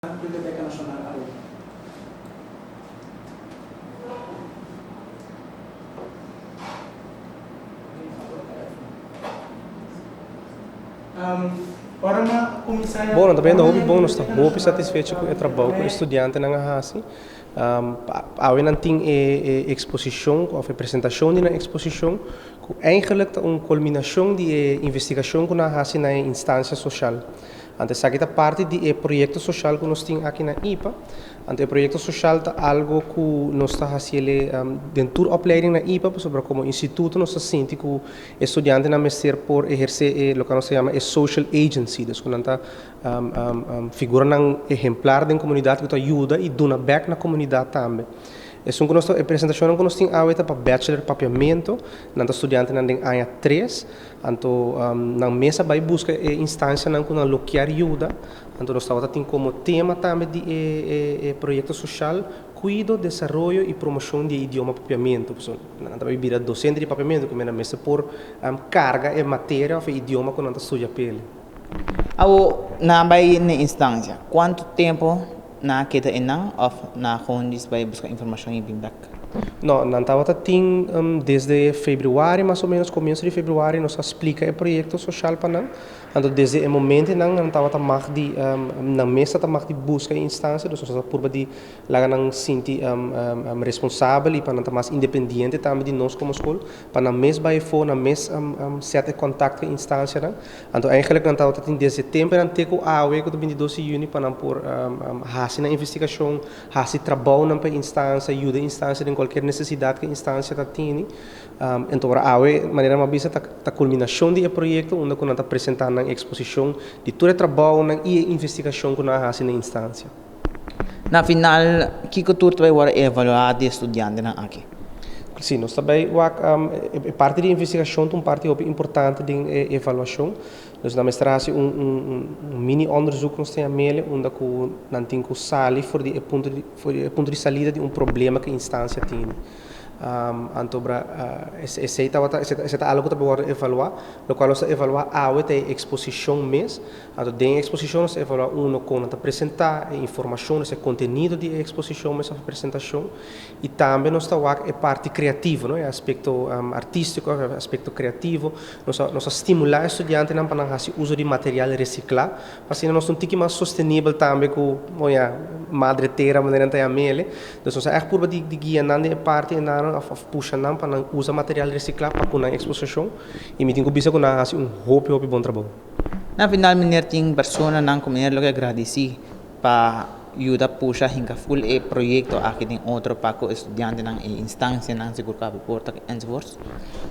Biblioteca Nacional Aruba. Bon, nan ta bayendo hopi bon, nos ta hopi satisfecho ku e trabou ku e studiantenan a hasi. Awe nan tin e eksposishon òf e presentashon di nan eksposishon ku eigenlik ta un kulminashon di e investigashon ku nan a hasi na e instansia soshal. Anto esaki ta parti di e proyekto soshal ku nos tin aki na ipa. Anto e proyekto soshal ta algo ku nos ta hasi el den tur opleiding na ipa pasobra komo instituto nos ta sinti ku e studiantenan mester por ehersé e loke nos ta yama e social agency, dus ku nan ta figuranan ehemplar den komunidat ku ta yuda i duna bèk na komunidat tambe. Esun ku nos ta e presentashonnan ku nos tin awe ta pa bachelor papiamento, nan ta studiantenan den aña tres. Anto nan mes a bai buska e instancianan cu nan lo kier yuda. Anto nos tabata tin como tema tambe di e e proyecto social, Cuido, desaroyo y promocion di e idioma Papiamento. Pasobra nan ta bai bira docente di Papiamento cu nan mester por carga e materia of e idioma cu nan ta studia p'el. Awo nan a bai n'e instancia, cuanto tempo nan a keda einan of nan a gewoon djis bai buska informacion y bin bek? No, nan tabata tin desde februari mas o menos, comienzo di februari nos a splica e proyecto social pa nan. Anto desde e momentonan nan tabata mag di, nan mes tabata mag di busca e instancia, dus nos a purba di laga nan sinti responsabel y pa nan ta mas independiente tambe di nos como school, pa nan mes bay efo, nan mes set e contact cu e instancianan. Anto eigenlijk nan tabata tin desde temponan te cu awe cu ta 22 di juni pa nan por haci nan investigacion, Hasi trabounan pa e instansia, yuda e instansia den kualkier nesesidat ku e instansia ta tini. Enton ora awe, manera mi a bisa, ta kulminashon di e proyekto unda ku nan ta presentá nan eksposishon di tur e trabounan i e investigashon ku nan a hasi na e instansia. Na final, kiko tur ta bai wòrdu evaluá di e studiantenan aki? Sí, nos ta bai wak e parti di investigashon ta un parti hopi importante den e evaluashon. Dus nan mester hasi un un mini onderzoek nos ta yam'el unda ku nan tin ku sali for di e punto di for di e punto di salida di un problema ku e instansia tene. Antobra esei tabata esei ta algu ku ta por wòrdu evaluá. Lokual nos ta evaluá awe ta e eksposishon mes. Anto den e eksposishon nos ta evaluá uno kon nan ta presentá e informashon, dus e kontenido di e eksposishon mes òf e presentashon. I tambe nos ta wak e parti kreativo, no, e aspekto artístiko, e aspekto kreativo. Nos a nos a stimulá e studiantenan pa nan hasi uso di material resiklá, pa asina nos ta un tiki mas sostenibel tambe ku, bon ya, madre tera manera nan ta yam'el. Dus nos a ègt purba di di guia nan den e parti enanan òf òf pusha nan pa nan usa material resiklá pa ku nan eksposashon. I mi tin ku bisa ku nan a hasi un hopi hopi bon trabou. Na final meneer tin personanan ku meneer lo ke gradisí pa yuda pusha hinka ful e proyekto aki den otro pa ku estudiantenan e instansianan sigur ku a porta enzovoorts?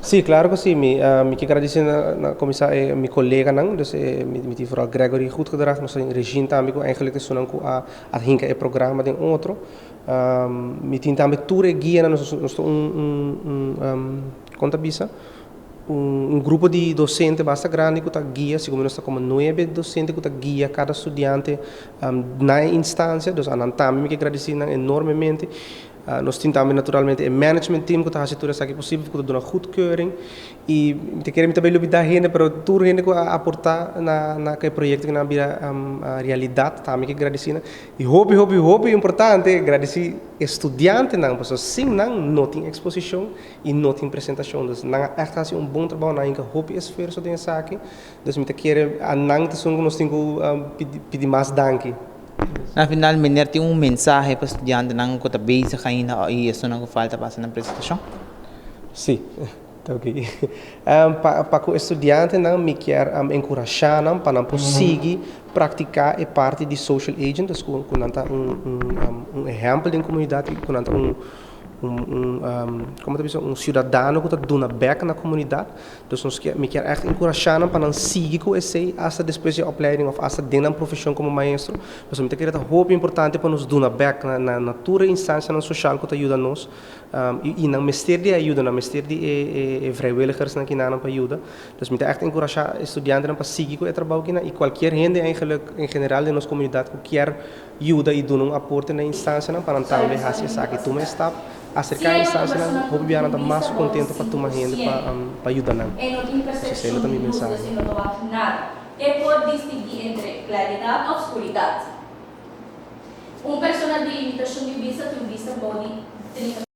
Sí, klaro ku sí. Mi mi ke gradisí na na kuminsá e mi koleganan, dus e mi tin vooral Gregory Goedgedrag, nos tin Regine tambe ku eigenlijk esunnan ku a a hinka e programa den otro. Mi tin tambe tur e guianan, nos nos ta un un un kon ta bisa? Un grupo di docente basta grandi cu ta guia, segun mi nos ta como nuebe docente cu ta guia cada studiante na e instancia, dus anan tambe mi ke gradici nan enormemente. Nos tin tambe naturalmente e management team cu ta haci tur esaki posibel, cu ta duna goedkeuring y mi ta kere mi ta bay lubida hende pero tur hende cu a aporta na na e proyecto cu nan a bira realidad tambe mi ke gradici nan. Y hopi hopi hopi importante gradici e studiantenan pasobra sin nan no tin exposicion. I no tin presentashon. Dus nan a ègt hasi un bon trabou, nan a hinka hopi esfuerso den esaki. Dus mi ta kere a nan ta esun ku nos tin ku pidi mas danki. Na final meneer tin un mensahe pa studiantenan ku ta bezig ainda i esunnan ku falta pa hasi nan presentashon? Sí, ta oke. Pa ku e studiantenan mi kier enkurashá nan pa nan por sigui praktiká e parti di social agent, dus ku nan ta un ehèmpel den komunidat i ku nan ta un un un como ta bisa un ciudadano cu ta duna bek na comunidad. Dus nos kier mi kier echt encurasha nan pa nan sigui cu esey hasta despues di e opleiding of hasta den nan profesion como maestro. Pasobra mi ta kere ta hopi importante pa nos duna bek na na na tur e instancianan social cu ta yuda nos y nan mester di e ayuda, nan mester di e e vrijwilligersnan kinanan pa yuda. Dus mi ta echt encurasha e studiantenan pa sigui cu e trabou kina y cualkier hende eigenlijk en general den nos comunidad cu kier yuda i duna un aporte na e instansianan pa nan tambe hasi esaki. Tuma e stap, aserká e instansianan, hopi biaha nan ta mas kontento pa tuma hende pa pa yuda nan. Pues esei lo ta mi mensahe. Un persona di limitashon di bista tin un bista bou di 30.